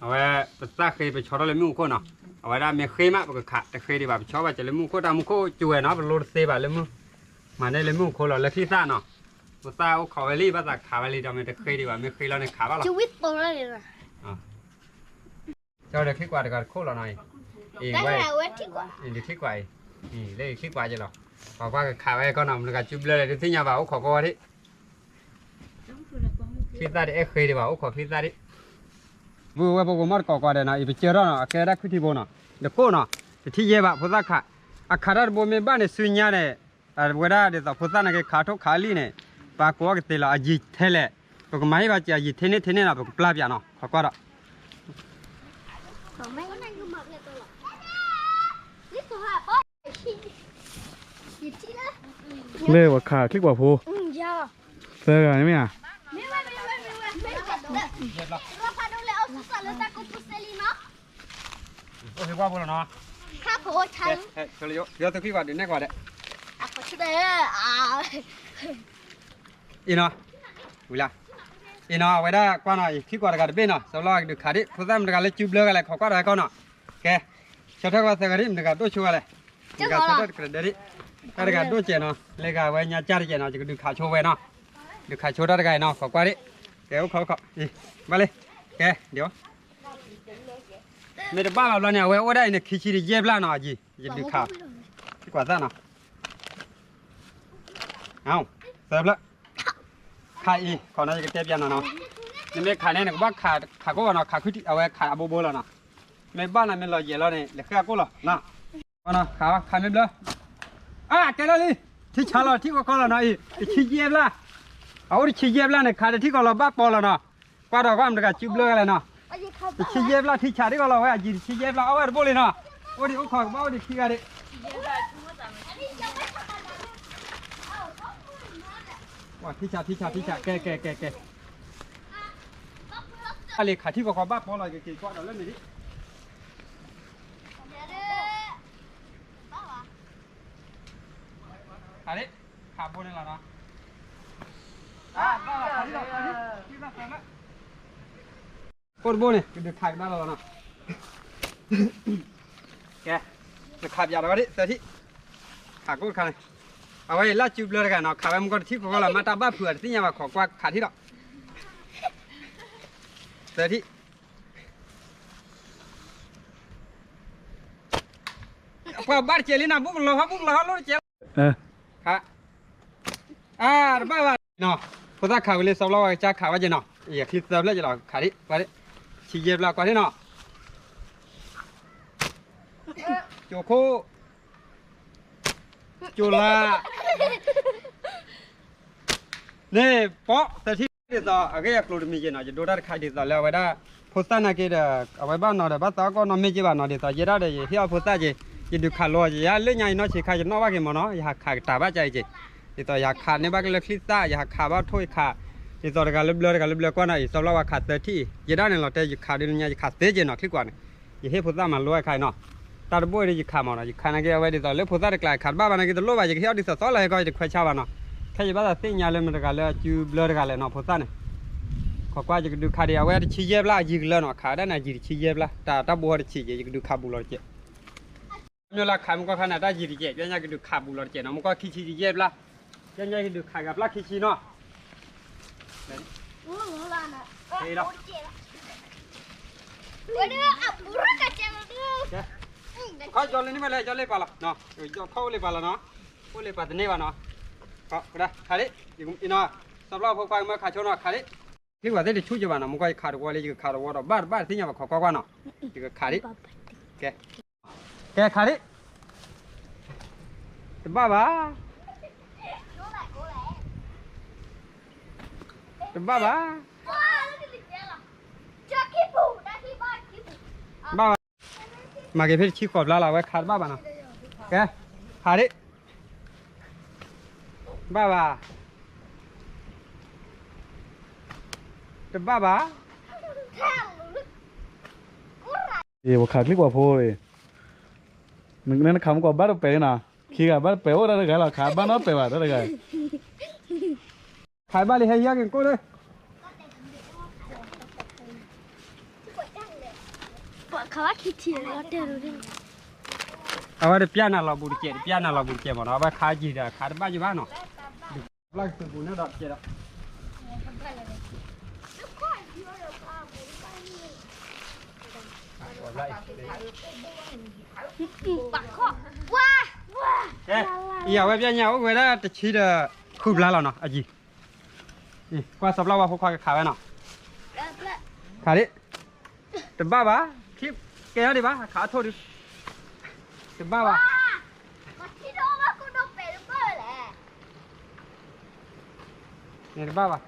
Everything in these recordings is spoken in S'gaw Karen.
အဝဲ ပသၣ်ဃ့ပဆီထီၣ်လၢမုၢ်အိၣ်ခိၣ်နီၤ, အဝဲဒၣ်မ့ၢ်ဃ့မး ပကခး, တဃ့ဒံးဘၣ် ပဆီဘၣ်စၢၤလၢမုၢ်အိၣ်ခိၣ်, တၢ်မူခိၣ်စူၤဝဲနီၤ, ပလိတသ့ဘၣ်လၢမုၢ်, မၤန့ၢ်လၢမုၢ်အိၣ်ခိၣ်လီၤ လၢချံသၣ်နီၤ, ဖိသၣ်အိၣ်ခိးဝဲလံ ဘၣ်သးခးဝဲလံ ဒီးမ့ၢ်တဃ့ဒံးဘၣ် မ့ၢ်ဃ့လီၤန့ၣ်ခးဘၣ်လီၤ. ကၠီဒီးချံကွၢ်တဂၤတခိၣ်လီၤနီၤ, အံၤဝဲ, ဒ်ချံကွၢ်အံၤ, လၢချံကွၢ်က့ၤလီၤ, ပှၤကွၢ်ကခးဝဲကီၢ်နီၤ မတၤတဂၤစုဘျၢလဲၣ် ဒုးသ့ၣ်ညါဘၣ် အိၣ်ခိးကီဝဲဒၣ် ချံသၣ်တအဲၣ်ဃ့ဒံးဘၣ် အိၣ်ခိးချံသၣ်ဒံး, ဘုဝဲပကမီၢ်တကိးကွၢ်ဒီးနီၤ အံၤပစၢထီၣ်နီၤ အကဲဒၣ်ခွံထံဘိနီၤ, တကိၣ်နီၤ, တထံၣ်ယဲၢ်ဘၣ် ဖိသၣ်ခး, အခးတၢ်တဘိမ့ၢ်ဘၣ်န့ၣ် စုညါန့ၣ်, အဝဲဒၣ်ဒ်သိးဖိသၣ်နာ်က့ခးထိၣ်ခးလံန့ၣ်, ပှၤကိးအီၤကသ့လီၤ အယံၤထဲလဲၣ်, ပကမၤဟ့ၣ်ဘၣ်စၢၤအယံၤထဲန့ၣ်ထဲန့ၣ်နီၤ ပကပျၢ်ပၠးနီၤ ခိးကွၢ်ဒီး လၢပှၤခးချံကွၢ်ဖိ, သၢဂၤန့ၣ်မ့ၢ်ဧါ, အိၣ်ကွၢ်ဖိလီၤနီၤ, အံၤနီၤ, ဝံၤလၢ, အံၤနီၤ အဝဲဒၣ်ကွၢ်နီၤ အံၤခံကွၢ်တဂၤတဘ့ၣ်နီၤ စီၤလီၤကဒုးခးဒံး ဖိသၣ်မတၤတဂၤလၢစုဘျၢဂၤလဲၣ် ခိးကွၢ်ဒီးဟဲကီၢ်နီၤ, ကဲ, ဆၢထၢၣ်ကွၢ်သၢဂၤဒံး မတၤတဂၤဒိၣ်ဆိဂၤလဲၣ်, မတၤတဂၤဆၢထၢၣ်တကြၢးဒၢးဒံး, တၢ်တဂၤဒိၣ်စဲးနီၤ လၢဂၤဝဲညါကၢ်တကဲးနီၤ ယကဒုးခးဆိဝဲနီၤ, ဒုးခးဆိတၢ်တဂၤအံၤနီၤ ခိးကွၢ်ဒံး, ကဲ အိၣ်ခိးအိၣ်ခိး, ဘၣ်လံ, ကဲ, ဒ် မ့ၢ်တဘၣ်ဘၣ်ဘျီန့ၣ် အဝဲအိၣ်ဒၣ်အံၤန့ၣ် ခံဆံတယဲၢ်ဘျၣ်နီၤ အယံၤ ယဒုးခး, ကွၢ်သၣ်နီၤ, သၢဖျၢၣ်, ခးအံၤ ခိးနီၤ ယကတဲပၠးနီၤနီၤ, နမ့ၢ်ခးန့ၣ် နကဘၣ်ခးကိၣ်ဘၣ်နီၤ ခးခွံထံ အဝဲခးအဘိဘိလီၤနီၤ, မ့ၢ်ဘၣ်နီၤမ့ၢ်လီၤယဲၢ်လီၤန့ၣ် လဲၤဃ့အကိၣ်လီၤနီၤ, ခး ခးမ့ၢ်ဘျၢ အါ ကဲလီၤလံ, ထံဆးလီၤ ထံကီၢ်ကီၢ်လီၤနီၤအံၤ တဆံယဲၢ်ဘျၣ်, အအိၣ်တဆံယဲၢ်ဘျၣ်န့ၣ် ခးတထံၣ်ကီးလီၤဘၣ်ပီလီၤနီၤ, ကွၢ်ဒီးကွၢ်မတၤတဂၤစုဘျၢဂၤလဲၣ်နီၤ, တဆံယဲၢ်ဘျၣ်ထံဆးဒံးကီးလီၤဝဲ အယံၤတဆံယဲၢ်ဘျၣ် အီၣ်ဝဲတဘိလံနီၤ, အိၣ်ဒံးအိၣ်ခိးကဘၣ်အိၣ်ဒံးခံဂၤဒံး, ထံဆး ထံဆး ထံဆး ကဲ ကဲ ကဲ ကဲ, အလံၤခးထံကီၢ်ကီၢ်ဘၣ်ပီလီၤ ကက့ၤကွၢ်ဒီးလၢန့ၣ်ဒံး ခးဒံး ခးဘိန့ၣ်လီၤနီၤ, ကိၣ်တဘိန့ၣ် ကဒုးခးကဒါလီၤနီၤ, ကဲ, နခးပၠးဒီးဝဲဒၣ် သၢထံၣ်, ခးကိၣ်တခါန့ၣ်, အဝဲအံၤလၢစုဘျၢတဂၤနီၤ ခးဝဲမူကီၢ်တထံၣ်ဃီဃီလီၤ မၤတၢ်ဘၣ်ဖုးအတသ့ၣ်ညါဘၣ် ခိးကွၢ်ခးထံၣ်ဒီး, သၢထံၣ် ပှၤဘၣ်တကဲးလံနီၤ ဘူၣ်ကလီၤဟီ ဘူၣ်ကလီၤဟီ လိၣ်တကဲးလီၤ, ခး, အါ တဘၣ်ဘၣ်နီၤ, ဖိသၣ်ခးဝံၤလံ စီၤဘျီဝဲကစၢ်ခးဝဲက့ၤနီၤ, ယခံသၢဖျၢၣ်က့ၤလီၤ ခးဒံး, ကွၢ်ဒံး, ဆံယဲၢ်ဖျၢၣ်ကွၢ်ဒံးနီၤ, ကၠိခိၣ် ကၠိလါ, န့ၣ် ပီ သၢထံၣ်ဒ်သိး အဂ့ၢ်အကျိၤတမံၤက့ၤနီၤ ယဒိတၢ်တခါဒ်သိးလၢအဝဲဒၣ် ဖိသၣ်နာ်က့ဒီး အဝဲဘၣ်နီၤဒီး ဘၣ်သးအီၣ်ကီၢ်နီတမ့ၢ်က့ၤဘၣ်နီၤ ဒ်သိးယဲဒၣ်ဒီး ယဟ့ၣ်အီၣ်ဖိသၣ်က့ၤ ယဒုးခးလိာ်က့ၤ ယလၢညါယနီၢ်ဆံးခါ ယနီၣ်ဘၣ်က့ၤမ့ၢ်နီၤ ယဟးခးကတၢ်ဘၣ်က့ၤက့ၤ ဒ်သိးယဟးခးန့ၢ်ဘၣ်က့ၤလၢချံသၣ် ယဟးခးဘၣ်ထိၣ်ယခး ဒ်သိးတဂၤလၢဘျၢတဂၤလၢဘျၢကွၢ်နီၤ ယစီၤဘျီဝါခးသၢထံၣ်အံၤ ယဲဒၣ်န့ၣ်လီၤတဲ ယခးဒုးညါ ယခးသ့က့ၤနီၤ ချံကွၢ်န့ၣ် ယဟ့ၣ်ဖိသၣ်မၤလိဝဲခါအံၤနီၤ တၢ်တဘိအံၤဒီးယခးမ့ၢ်နီၤ ယခးနာ်က့အဝဲဒ်သိးလၢဖိသၣ်တကျါ ယခးတဘၣ်ဘၣ်နာ်က့တလိၣ်ဘၣ် ယကဟ့ၣ်အီၣ်ဒ်သိးသီလီၤ ဟဲကီၢ်ယတခွဲးဆါဘၣ်နီၤ ခဲယဘၣ်သးသ့ၣ်ညါလၢမတၤတဂၤလၢအစုဘျၢတဂၤလဲၣ်နီၤ ဖိသၣ်န့ၣ် ခိးကွၢ်ယကဒုးခးဒံး အဝဲတဆံယဲၢ်ဘျၣ်အယံၤကလၢနီၤ ခးဒၣ်န့ၣ်အယံၤတဆံယဲၢ်ဘျၣ် တၢ်တၢ်ဘိဟီတဆံးက့ၤ ယကဒုးခးဘူးလီၤတကဲး မ့ၢ်လၢခးမုၢ်ကီၢ်ခါန့ၣ် တၢ်ယံၤတကဲး ပျဲညါကဒုးခးဘူးလီၤတကဲးနီၤ မုၢ်ကီၢ်ခံဆံယဲၢ်ဘျၣ် ပျဲညါကဒုးခးဂၤဘျၣ်ခံဆံနီၤ ခီကၠီလၢန့ၣ်မ့ၢ်လဲၣ် ကၠီလ့ပာ်လီၤနီၤ ခီအိၣ်လ့ပာ်လီၤနီၤ အိၣ်လ့ပာ်တန့ၢ်ဘၣ်နီၤ ခးဒံး အံၤနီၤ စီၤပျီဖိခွါကမၢခးဆိနီၤ ခးဒံး ဟ့ၣ်ပှၤသ့ၣ်တဆူၣ်က့ၤဘၣ်နီၤ မုၢ်ကီၢ်ယခးတဝီလံ ယကခးတဝီဒီး ဘၣ်တဘၣ်တသ့ၣ်ညါဘၣ် ခိးကွၢ်ကွၢ်နီၤ ယကခးဒံး ကဲ ကဲခးဒံး တဘၣ်ဘၣ် တဘၣ်ဘၣ် ဘၣ်ဘၣ် မၤက့ၤဖဲတဆံဃိးဘျါလီၤ အဝဲခးတဘၣ်ဘၣ်နီၤ ကဲ ခးဒံး ဘၣ်ဘၣ် တဘၣ်ဘၣ် အ့ၣ် ပှၤခးချံကွၢ်ဖိအံၤ နခးမုၢ်ကီၢ်ဘၣ်တပဲာ်နီၤ ခံဂၤဘၣ်တပဲာ်အိၣ်တၢ်တဂၤလီၤ ခးဘၣ်နီတပဲာ်ဘၣ်တၢ်တဂၤ ခးဘၣ်လံ ဟဲယါက့ၤကိၣ်လၢ ခးဝဲခံထံၣ်လီၤတဲာ်လီၤ. အဝဲတပျၢ်နၤလီၤဘူးတကဲး တပျၢ်နၤလီၤဘူးတကဲးမ့ၢ်နီၤ အဝဲခးယံာ်ဒီးခးတဘၣ်ယံာ်ဘၣ်နီၤ. ဘျၢကသုးဘူးန့ၣ်ဒီးတကဲးဒီး အံၤအဝဲပျၢ်ညါအိၣ်ဝဲဒၣ်တဆံဒီးဃုဘျါလီၤနီၤ အယံၤ ကွၢ်စီၤပျၢ်ဝါဖိခွါကခးဝဲနီၤ ခးလံ တဘၣ်ဘၣ် ကဲထီၣ်ဒံးဘၣ် ခးအထိၣ်ဒုး တဘၣ်ဘၣ် န့ၣ်တဘၣ်ဘၣ်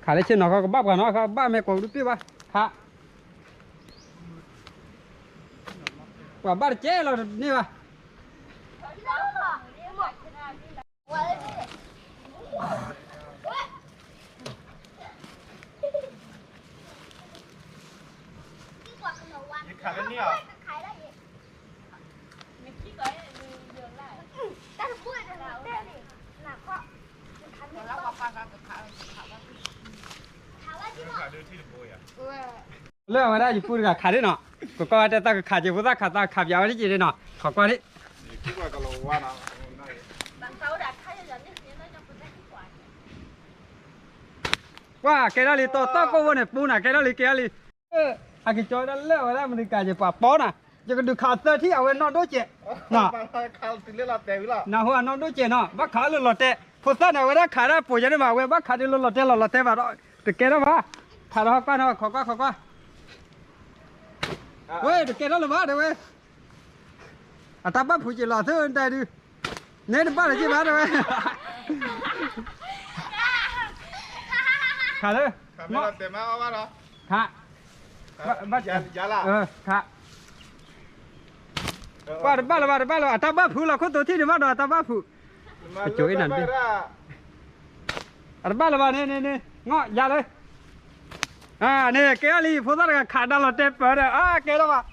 ခးလၢဆ့ၣ်နီၤခီကဘၣ်ပှၤနီၤ ခီဘၣ်မ့ၢ်ကိးကဒုးပ့ၢ်ဘၣ် ခး ပှၤဘၣ်တကဲလီၤတန့ၢ်ဘၣ် လၢအဝဲဒၣ်ယပုၢ်တဂၤခးဒၣ်နီၤ ကကွၢ်ဝဲတဲသးကခးက့ဖိသၣ်ခးသးခးပၠးဝဲဒၣ်က့ၤဒၣ်နီၤ ခီကွၢ်ဒၣ် ကွၢ်ကဲထီၣ်လံ တီတီၢ်ကိၢ်ဝဲန့ၣ် ပူနၤ ကဲထီၣ်လံ ကဲထီၣ်လံ အကကၠီဝဲဒၣ်လၢအဝဲဒၣ်အမဲရကၤယပှၤပီနၤ ယကဒုးခးသၢထံၣ်အဝဲနီၢ်ဒိၣ်ကဲး နၢ်ဟူအနီၢ်ဒိၣ်ကဲးနီၤ ဘၣ်ခးအီၤလၢလီၤတဲာ် ဖိသၣ်န့ၣ် အဝဲဒၣ်ခးဒၣ်ပိာ်ယၤန့ၣ်ဘၣ် အဝဲဘၣ်ခးဒၣ်လၢလီၤတဲာ်လီၤလီၤတဲာ်ဘၣ်ဒီး တကဲထီၣ်ဘၣ် ခးဒီးဟီကွၢ်နီၤ ခီကွၢ်ခီကွၢ် ဝဲ တကဲထီၣ်လၢၤဘၣ်တဲဝဲ အတၢ်ဘၣ်ဖုးက့ၤလီၤသၢတၢ်ဒုး နဲတဘၣ်လၢၤက့ၤဘၣ်တဲဝဲ ခးလၢ ခး ခး ကွၢ်တဘၣ်လၢၤဘၣ် တဘၣ်လၢၤ အတၢ်ဘၣ်ဖုးလီၤခိၣ်တိၤထံၣ်န့ၣ်ဘၣ်ဒီး အတၢ်ဘၣ်ဖုး ကကိးအံၤနၤဒုး အတဘၣ်လၢၤဘၣ်န့ၣ်န့ၣ်န့ၣ် ငီၢ်ယၤလၢ န့ၣ် ကဲထီၣ်လံ ဖိသၣ်တဂၤခးဒၣ်လီၤတဲာ်ပၢၢ်ဒီး အကဲထီၣ်ဘၣ်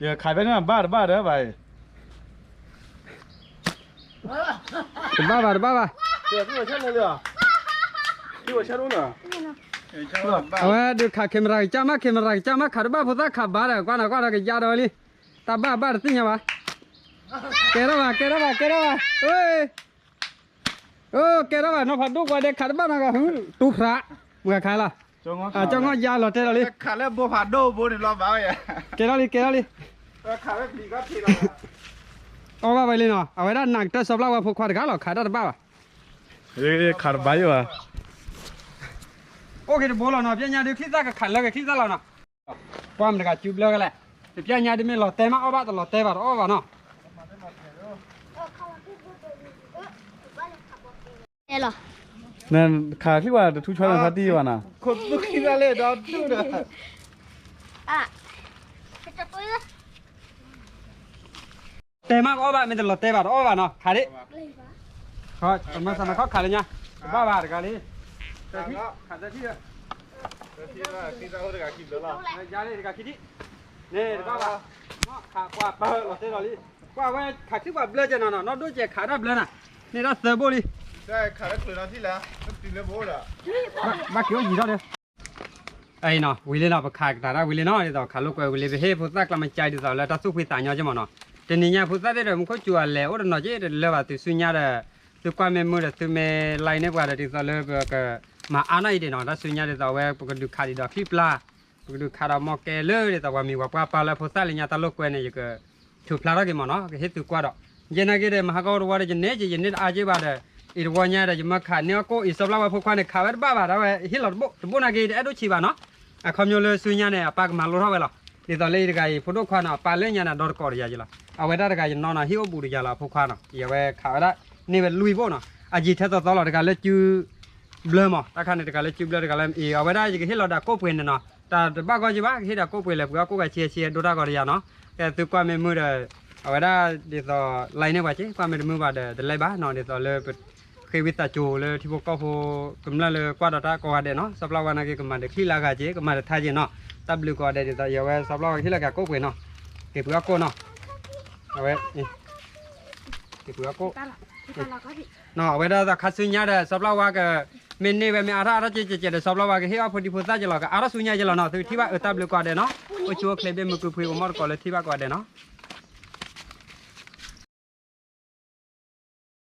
ယခးဖဲန့ၣ်ဘၣ်တဘၣ်ဒီးဘၣ်အံၤ တဘၣ်ဘၣ်တဘၣ်ဘၣ် အဝဲဒုးခး camera ကစၢ်မး camera ကစၢ်မး ခးတဘၣ်ဖိသၣ်ခးဘၣ်ဒီး ကွၢ်နီၤကွၢ်ဒီးကယါဒီးဝဲလံ တၢ်ဘၣ်ဘၣ်တသ့ၣ်ညါဘၣ် ကဲထီၣ်ဘၣ် ကဲထီၣ်ဘၣ် ကဲထီၣ်ဘၣ် အိ ကဲထီၣ်ဘၣ် နီၢ်ဖးဒိၣ်ကွၢ်ဒဲးခးတဘၣ်နီၤ ကဟူ တူၢ်ဖြး မုၢ်ခါလီၤ ကၠီငီၢ်ယါလီၤတဲာ်လီၤလံ ခးလၢဘိဖးဒိၣ်ဘိန့ၣ်လီၤဘၣ်ဝဲ ကဲထီၣ်လံ ကဲထီၣ်လံ အီၣ်ဘၣ်ဝဲလံနီၤ အဝဲဒၣ်နးကတၢၢ်စီၤပျၢ်ဝါဖိခွါတဂၤလီၤ ခးတၢ်တဘၣ်ဘၣ် ခးတဘၣ်ယိၣ်ဘၣ် အိၣ်က့ၤတဘိလီၤနီၤ ပျဲညါဒုးချံသၣ်ကခးလၢကချံသၣ်လီၤနီၤ ကွၢ်မတဂၤစုဘျၢကလဲၣ် တပျဲညါဒုးမ့ၢ်လီၤတဲမးအီၣ်ဘၣ်တလီၤတဲဘၣ်တအီၣ်ဘၣ်နီၤ လီၤ နခးချံဝဲတထူၣ်ဆီလၢဖါတံၢ်ဘၣ်နၤ ခိၣ်သူၣ်ခံသၣ်လဲၣ်ဒီးဒူၣ်ဒီး တဲမးကအီၣ်ဘၣ် မ့ၢ်တလီၤတဲဘၣ်တအီၣ်ဘၣ်နီၤ ခးဒ့ၣ် မၤသးနခီၣ်ခးလၢညါ တဘၣ်ဘၣ်တဂၤလံ ခးသၢထံၣ်ဒီး ယၤလံတဂၤခံထံၣ် န့ၣ်တဘၣ်ဘၣ် ခးကွၢ်ပၢၢ်လီၤတဲလီၤလံ ကွၢ်ဝဲခးထံၣ်ကွၢ်ဘျၢကဲနီၤနီၤ နီၢ်ဒိၣ်ကဲခးတၢ်ဘျၢနၤ န့ၢ်တၢ်သၢဘိလံ ဘၣ်က့ၤအိၣ်ယံၤထီၣ်ဒီး အံၤနီၤ ဝံၤလံနီၤ ပခးကတၢၢ်ဒၣ်ဝံၤလံနီၤ ဒ်သိးခးလိာ်ကွဲဝံၤလံ ပဟ့ၣ်ဖိသၣ်ကျါမကၠါဒ်သိးလၢတၢ်သူၣ်ဖှံသးညီက့မ့ၢ်နီၤ တနံၤညါဖိသၣ်သ့ၣ်ဒီး မူခိၣ်စူၤအလဲၤအိၣ်တနီၤက့ တလၢဘၣ်သုစုညါဒီး သုကွၢ်မ့ၢ်မုာ်ဒီးသုမ့ၢ် like န့ၢ်ပှၤဒီး ဒ်သိးလၢပကမၤအါနီၢ်အံၤဒံးနီၤ တၢ်စုညါဒ်သိးအဝဲ ပကဒုးခးဒံးဒီးချံပျၢ် ပကဒုးခးဒီးမီၢ်ကဲလၢ ဒ်သိးပှၤမံၤပှၤပှၢ်ပာ်လၢဖိသၣ်လၢညါတၢ်လိာ်ကွဲန့ၣ် ယက ထုးဖျါထီၣ်က့ၤမ့ၢ်နီၤ ကဟ့ၣ်သုကွၢ်ဒီး ယဲနာ်က့ဒီး မဟါကီတဝီဒီး ယန့ၢ်က့ၤ ယန့ၢ်တအါက့ဘၣ်ဒီး အံၤတဝီညါဒီး ယမၢခးန့ၢ်အီၣ်ကိၣ် အံၤစီၤပျၢ်ဝါဖိခွါန့ၣ် ခးဝဲတဘၣ်ဘၣ် ဒ်ဝဲဟ့ၣ်လီၤတဘိ တဘိနာ်က့ တအဲၣ်ဒိၣ်ဆံးဘၣ်နီၤ အခီပညီလၢစုညါန့ၣ် အပၢ်ကမၤလိထီၣ်ဝဲလီၤ ဒ်သိးလၢအံၤတဂၤအံၤ ဖိဒိၣ်ခွါနီၤ အပၢ်လၢညါန့ၣ် ဒီတကိးတယၤယလီၤ အဝဲဒၣ်တဂၤယနီၤနီၤ ဟ့ၣ်အိၣ်ဘူးတယၤလီၤ အဖိခွါနီၤ အံၤအဝဲခးဝဲဒၣ် န့ၢ်ဝဲလွံၢ်ဘိနီၤ အယံၤထဲသိးသိးလီၤ တဂၤလၢစု ဘျၢမး တၢ်ခါန့ၣ် တဂၤလၢစုဘျၢတဂၤလၢ အံၤ အဝဲဒၣ်ယကဟ့ၣ်လီၤဒၣ်ကိၣ်ပှ့ၤန့ၣ်နီၤ တၢ်တဘၣ်ဂီၢ်က့ဘၣ် ကဟ့ၣ်ဒၣ်ကိၣ်ပှ့ၤလဲၣ် ပှ့ၤအီၣ်ကိၣ်ဂၤဆံဆံဒိၣ်တၢ်ဂီၤတယၤနီၤ ကဲသုကွၢ်မ့ၢ်မုာ်ဒီး အဝဲဒၣ်ဒ်သိး like န့ၢ်ပှၤက့ ကွၢ်မ့ၢ်တမုာ်ဘၣ်ဒီး တlikeဘၣ်နီၤ ဒ်သိးလၢပ ဃ့ဝံသးစူၤလၢထံဖိကီၢ်ဖိ ကမျၢၢ်လၢကွၢ်ဒီးတၢ်ကိးဂၤဒဲးနီၤ စီၤပျၢ်ဝါနာ်က့ ကမၤဒီးချံလၢဂၤက့ ကမၤဒီးထါက့နီၤ တၢ်ဘျုးကိးဂၤဒဲးဒ်သိး အံၤအဝဲစီၤပျၢ်ဝါကဟ့ၣ်လီၤက့ၤကိၣ်ပှ့ၤနီၤ က့ၤပှ့ၤအီၣ်ကိၣ်နီၤ အဝဲ က့ၤပှ့ၤအီၣ်ကိၣ် နီၤ အဝဲဒၣ်သးခါဆူညါဒီး စီၤပျၢ်ဝါက မ့ၢ်န့ၢ်ဝဲမ့ၢ်အါထီၣ်အါထီၣ်ကဲကဲကဲဒီး စီၤပျီဝါကဟ့ၣ်အီၣ်ဖိဒံဖိသၣ်က့ၤလီၤ ကအါထီၣ်ဆူညါက့ၤလီၤနီၤ သုထံၣ်ဘၣ်အတၢ်ဘျုးကိးဂၤဒဲးနီၤ အိၣ်ဆူၣ်အိၣ်ချ့ဘၣ်မုာ်ကုာ်ဖှံ ပမီၢ်တကိးလၢထံၣ်ဘၣ်ကိးဂၤဒဲးနီၤ